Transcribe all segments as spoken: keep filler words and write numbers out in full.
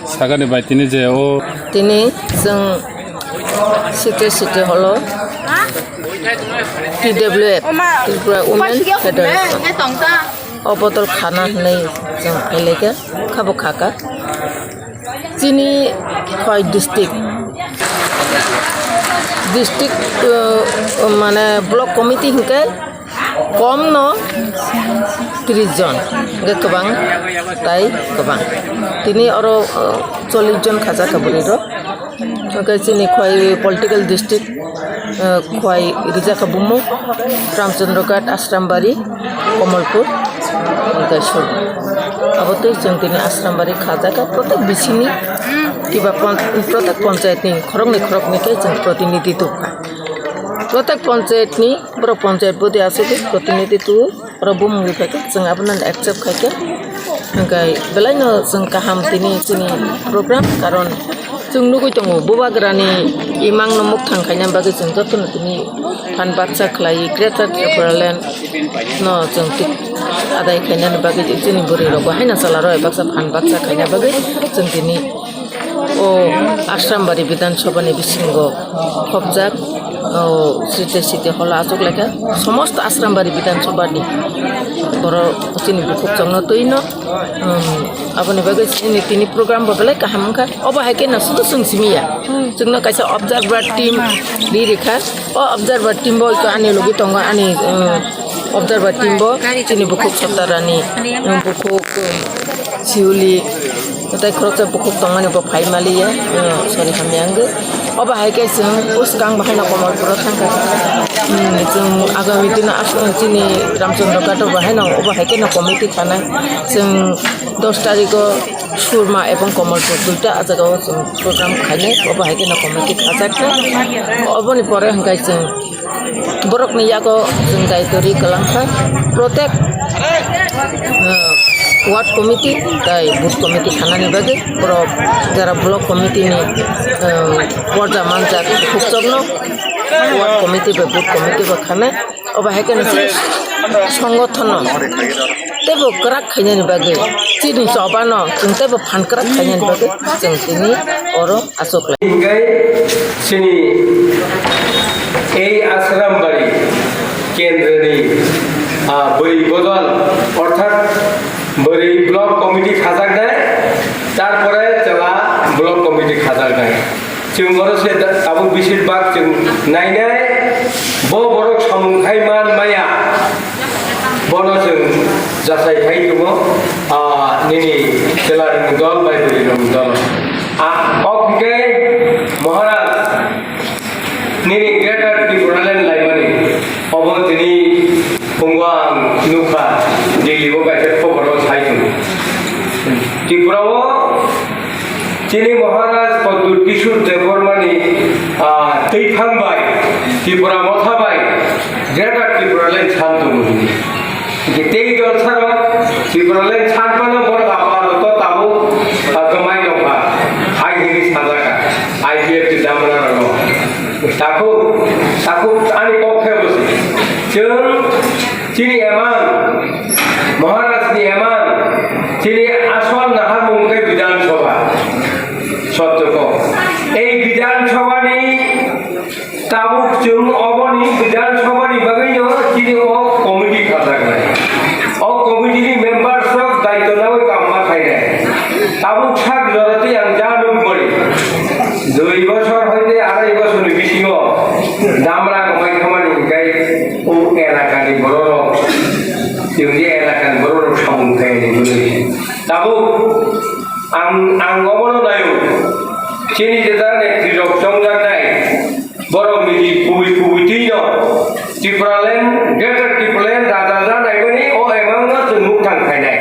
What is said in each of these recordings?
Sagani bai tini je o Tini chwng city city holo T W F, Tripura Women Federation. O botol khana hwnwi chwng phailaiga, khabo khaka. Chini Khwai district, district, uh, mane block committee hinkhe kom no tris jon, hinkhe kwbang tai kwbang. Tini oro, uh, chollish jon khajak kha bwrwi rok. Hinkhe chini Khwai political district, uh, Khwai rijak kha bumung Ramchandra Ghat, Asrambari, Komolpur, hinkhe Sur. Abo twi chwng tini Asrambari khajak kha, protek bisini kiba pon-, protek panchayat ni khoroknwi khoroknwi khe chwng protinidhi tubkha. Protek panchayat ni borok panchayat body aswk protinidhi tu oro bumung bai khe chwng abono accept khai khe. Hinkhe belai no chwng kaham tini chini program, karon chwng nugwi tongo bubagra ni imang no mukthang khaina bagwi chwng joto no tini phan baksa khlai Greater Tipraland no chwng twi adai khainani bagwi chini bwrwi rok bo haino chwla rok bai baksa phan baksa khaina bagwi chwng tini o Asrambari Bidhan Sabha ni bisingo khopjak, o site site hola achuk laikha, somosto Asrambari Bidhan Sabha ni borok chini bukhuk chongno twi no, um, aboni bagwi chini tini program bo belai kaham wngkha. Obo hai khe no sudu chwng simi ya, chwngno kaisa observer team ri rikha. O observer team bo ani logi tongo, ani, um, observer team bo chini bukhuk Satarani, um, bukhuk, um, Siuli, tei khoroksa bukhuk tongmani bo phai maliya, um, sorry, hamya wngwi. Obo hai khe chwng bwskang bo haino Komolpuro thangkha. Um, chwng agami dino aswk chini Ramchandra Ghato bo haino obo hai kheno committee khanai. Chwng dos tarikho Surma ebong Komolpur duita ah jagao chwng program khainai, obo hai kheno committee khajak kha. Oboni pore hwnkhe chwng borokni yago chwng daitori kwlangkha, protek, uh, ward committee tei booth committee khanani bagwi borok jara block committee ni, uh, porda manjak bukhukchokno ward committee bai booth committee bo khanai. Obo hai kheno chini songothono teibo kwrak khainani bagwi, chini chobano chwng teibo phan kwrak khainani bagwi chwng tini oro achuk lai. Hinkhe chini ei Asrambari kendroni, ah, bwrwi bodol, orthat bwrwi block committee khajaknai, tarpore chwla block committee khajaknai. Chwng oro se da-, tabuk bisir bak chwng nainai, bo borok samung khai man maya, bono chwng jasai khai tongo, ah, nini chwla rwng dol bai bwrwi rwng dol. Ah, ok, hwnkhe Maharaj, nini Greater Tipraland laimani, obo tini phungo ang nukha, Delhi o kaisa khoboro sai tongo. Tripura o Chini Maharaj Pradyut Kishore Debbarmani, ah, twiphang bai, Tripura motha bai, Greater Tipraland san tongo hwnwi. Hingke tei dol saro Tipraland san phano borok aparo to tabuk, ah, kwmai tongkha. Hai hwnwi sajakha, I P F T damra rokno. Takhuk, takhuk ani kok khe bwswk. Chwng Chini emang, Maharaj ni emang, chini asol naharmung khe Bidhan Sabha. Sotto ko. Ei Bidhan Sabha ni tabuk chwng oboni Bidhan Sabha ni bagwi no chini o committee khajaknai. O committee ni members rok daityo nawi kamma khainai. Tabuk sak jora tei ang ja nukmani. Dui bosor hoite arai bosor ni bisingo damra kwmai khamani hinkhe o elakani bororok, chwng je elakani bororok samung khaiyani hwnwi. Tabuk ang, ang obono naio, chini jeta netrirok chongjaknai, borok niji kubui kubui twino Tipraland, Greater Tipraland raja janaimani o emangno chwng mukthang khainai.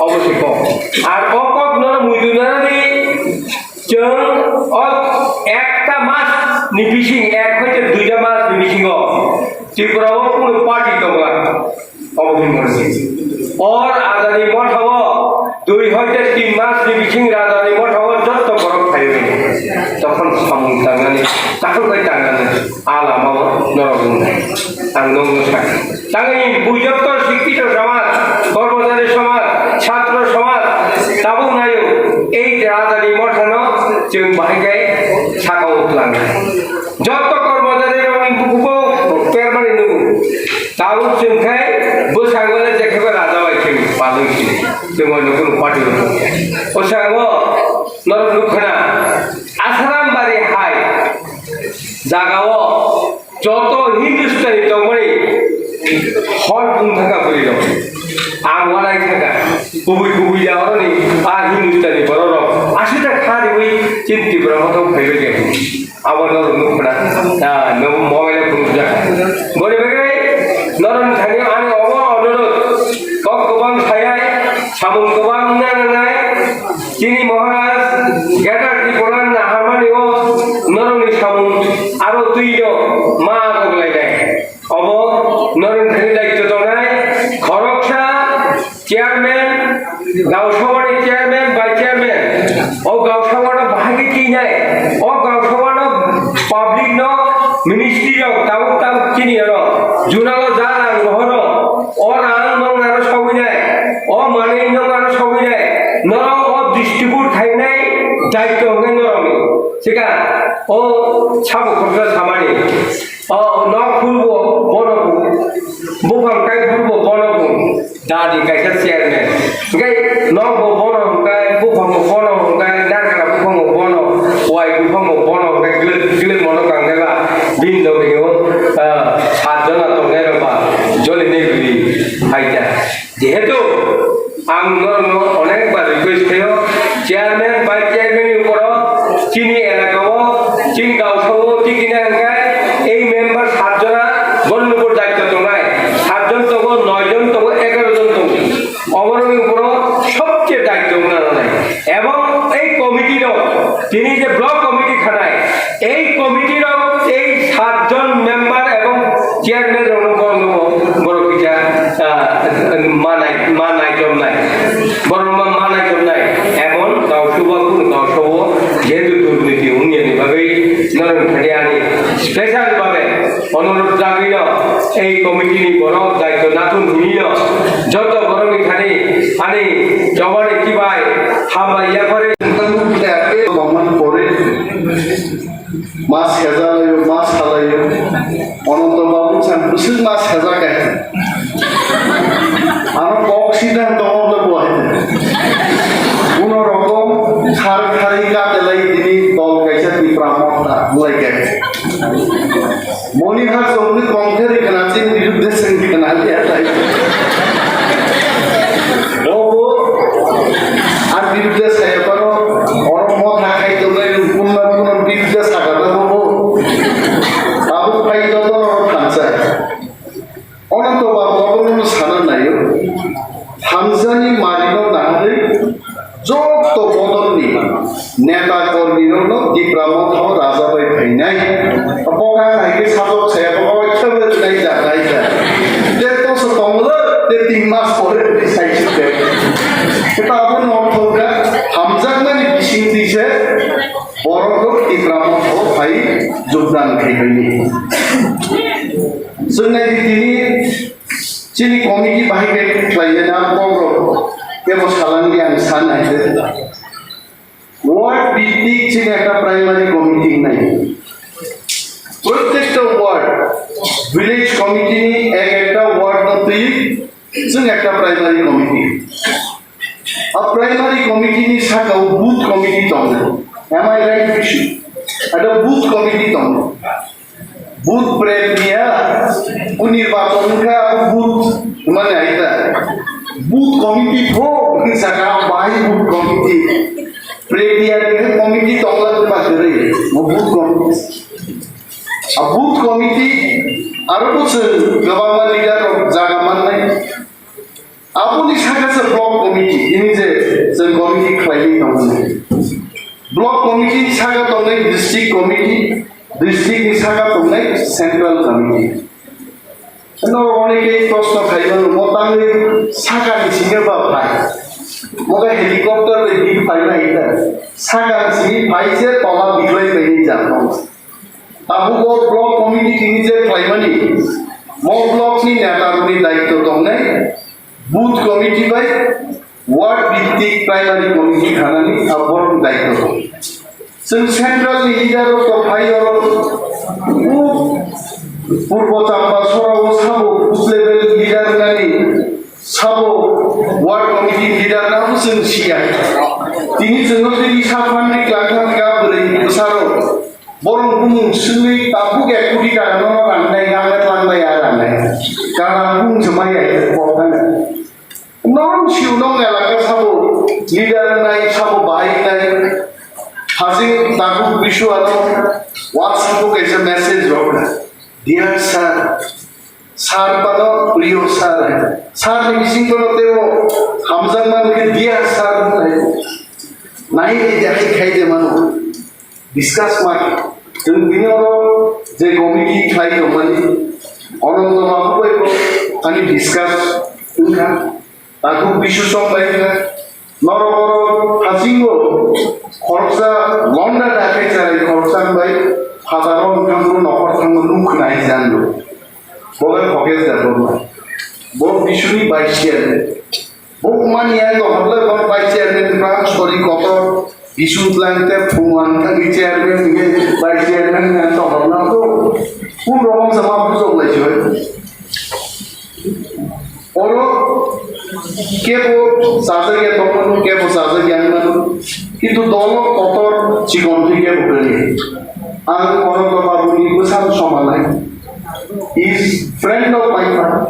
Obo se kok. Ar o kok no muitu nani chwng o ekta mas ni bising, ek hoite duita mas ni bisingo Tripura o kunu party tongla. Obo se mori. Or Adani Motha o dui hoite tin mas ni bising Adani Motha o jotto borok phaio. Tokhon samung tangnani, takhuk bai tangnani. A lama o norok wngnai. Ang nokno sakha. Tangwi bujoktor sikkito samaj, kormochari samaj, chhatro samaj, tabuk naio ei Chwng bahai khe sakao tlangnai. Joto kormocharirokni bukubo permani nugo. Tabuk chwng khe bwskango le jekhebo raja bai chwng palwi chwng. Chwng oino kunu party rok tongya. O sakao norok nukha na Asaram bari hai jagao joto Hindustani tongmani hor bung thaka bwrwi rok. Ang walai thaka. Kubui kubui ya oroni a Hindustani borok rok. Asita kha riwi chini Tripura mothok phaibai de. Abo norok nukha na. Ah, no mobile phunukjak. Boni bagwi norok thani ang obo onurod. Kok kwbang sayai, samung kwbang wngna nangnai. Chini Maharaj Greater Tripura naharmani o norokni samung aro twi no ma goglai nai. Obo norokni thani daityo tongnai khoroksa chairman, Gausabani chairman, vice chairman. O Gausabano bahai khe twi nai. O Gausabano public no ministry rok tabuk tabuk chini oro. Junalo ja rang rohoro. O rang nong aro sogwi nai. O manwi nong aro sogwi nai. Norok o distribute khainai daityo hwnkhe norokni. Sika o sabo khoroksa samani. O nok phurbo bono bung. Buphang kai phurbo bono bung. Dadi kaisa chairman. Hwnkhe nok bo bono hwnkhe, buphang bo bono hwnkhe, narkala buphang bo bono, wai buphang bo bono hwnkhe, glwk glwk mono kangnai ba. Bini logi o, ah, sat jona tongnai rok ba. Joli ni guri hai ta. Jehetu ang norokno onek bar request khaio, chairman, vice chairman ni uporo chini elaka o, chini Gausao tikina hwnkhe ei member sat jona, boni upor daityo tongnai, sat jon tongo, noi jon tongo, egaro jon tongo, oboroni uporo sobche daityo wngna nangnai. Ebong ei committee rok, tini je block committee khanai, ei committee rok ei sat jon member ebong chairman rokno borokno borok kisa, ah, manai, manai jomnai. Borok ma-, manai jomnai. Emon Gausao ba kunu Gausao jehetu durniti wngya ni bagwi norok thani ani special babe onurod jagwi no ei committee ni borok daityo nathun hwnwi no joto borok ni thani ani jobani kibai hambai yapharwi. Mas hezalaio, mas salaio. Ononto Babu chan bwswk mas hezak khe. Ano kok sida tongok le bo hai. Kuno rokom khar khari ka telai dini dol kaisa Tipra Motha lai khe. Moni ha songni kongtheri kana chin biruddhe sengdi kana liya tai. Bobo, ar biruddhe saya paro, oro motha khai tongnai rung kunma kunam biruddhe sakata bobo. Tabuk khai joto no thansa. Ononto Babu abono sana naio. Hamjani marino naharwi joto bodolni neta kormirokno Tipra Mothao raja bai phainai. Boka hai khe sajok saya boka bai khe bai nai ja, nai ja. Te toso tonglo, te tin mas pore twi sai site. Khe ta abono ortho kha hamjakmani bising twi se borok rok Tipra Mothao phai jogdan khai baini. Chwng nai di tini chini committee bahai khe khlai nai na borok rok. Kebo salang di ang san nai de. Ward bhittik chini ekta primary committee nai. Prottekta ward, village committee ni ek ekta ward no twi chwng ekta primary committee. A primary committee ni saka o booth committee tongo. Am I right, Bishnu? Ada booth committee tongo. Booth prep niya, unirbaton kha booth mane aita. Booth committee pho, saka bai booth committee. Prep niya khe committee tongla ba khere, mo booth committee. A booth committee, aro booth kwbangma leader rok jaga mannai. Aboni saka se block committee, ini je chwng committee khlaiwi tongo. Block committee ni saka tongnai district committee, district ni saka tongnai central committee. No, oneke proshno khaimano, mo tangwi saka ni simi ba phai. Mo khe helicopter bai bik phai na ita. Saka ni simi phai se tola biklai bai ni jang tong. Tabuk o block committee tini je khlaimani, mo block ni neta rokni daityo tongnai, booth committee bai ward bhittik primary committee khanani a borok ni daityo tong. Chwng central ni leader rok to phai oro, u Purbo Champa sora o sabo booth level leader nani sabo ward committee leader na bo chwng siya. Tini chwng no tini sa phan ni klang thang ga bwrwi bwsa rok. Borok bumung swngwi tabuk ek koti taka no rannai, rang rang bai ya rannai. Karam bumung se mai ya kok thang. Nong siu nong elaka sabo leader nai sabo bahai nai. Hajing tabuk bisu ano WhatsApp o kaisa message rok na. Dear sir, sir pano priyo sir. Sir ni bising kono teo hamjak man ke dear sir nai. Nai ni jahai khai de mano. Discuss ma khe. Chwng bini oro je committee khlai tongmani, Ananto Babu bai bo ani discuss wngkha. Takhuk bisu chok bai wngkha. Norok oro hasingo khoroksa londa da khe charai khoroksa bai phataro wngkha, nokhor thango nuk khna ai jando. Bo bai Khokesh Debbarma. Bo bisuni vice chairman. Bukmani ang dohorle bang bai chairman bang sori kotor bisung tlang te phungan thangwi chairman nge bai chairman nge ang dohorna ko kun rokom sama bujok lai choi. Oro kebo sajak ya tongmanu, kebo sajak ya manu, kintu dolo kotor chikon thwi kebo kwrwi. Ang oro dohor ni bwsang somalai. Is friend of my father.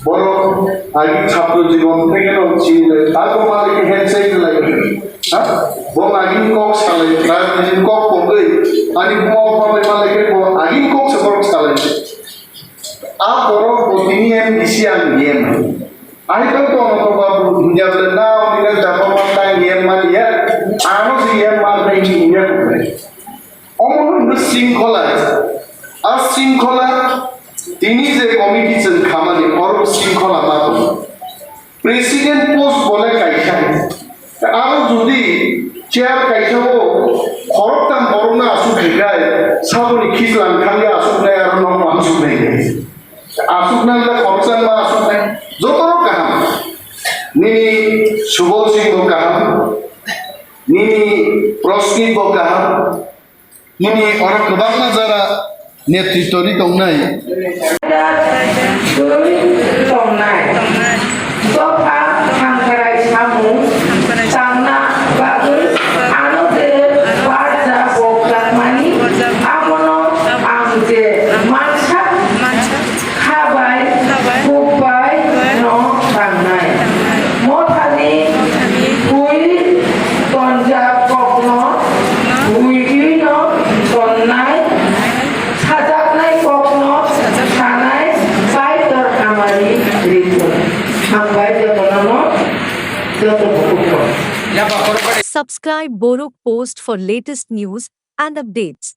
Borok agi chhatro jibon theke rok chini lai, tago malik handshake lai. Ha? Bo agi kok salai, ta jin kok pogoi, ani bo pogoi malik bo agi kok se borok salai. A borok bo tini M D C ang M. Ai to to to ba bu hinja le na ni le da ba ma ta M ma ya. Ano si M ma ta ni ya. Omo hwnwi shringkhola, a shringkhola tini je committee chwng khamani, oro shringkhola ma tongo. President post bole kaisa, aro jodi chair kaisa o khoroktham borokno asuk hikai, saboni khichlang thangya asuknai aro nok mansuknai. Asuknai le khoroksa ma asuknai, joto kaham. Nini Subol Singh bo kaham, nini Prosmit bo kaham, Nini oro kwbangma jora netritwni tongnai. Tongnai. Dopha hamkrai samung tangna bagwi ano je barja bo kwlangmani, abono ang je mansa khabai, khabai, bukbai, bukbai no tangnai. Mothani, mothani, bui tonjak kokno, buiwi no tonnai, sajaknai kokno, sajak, sanai, Kaitor hamari rithung. Hambai jotono, joto bukhukno. Subscribe Borok Post for latest news and updates.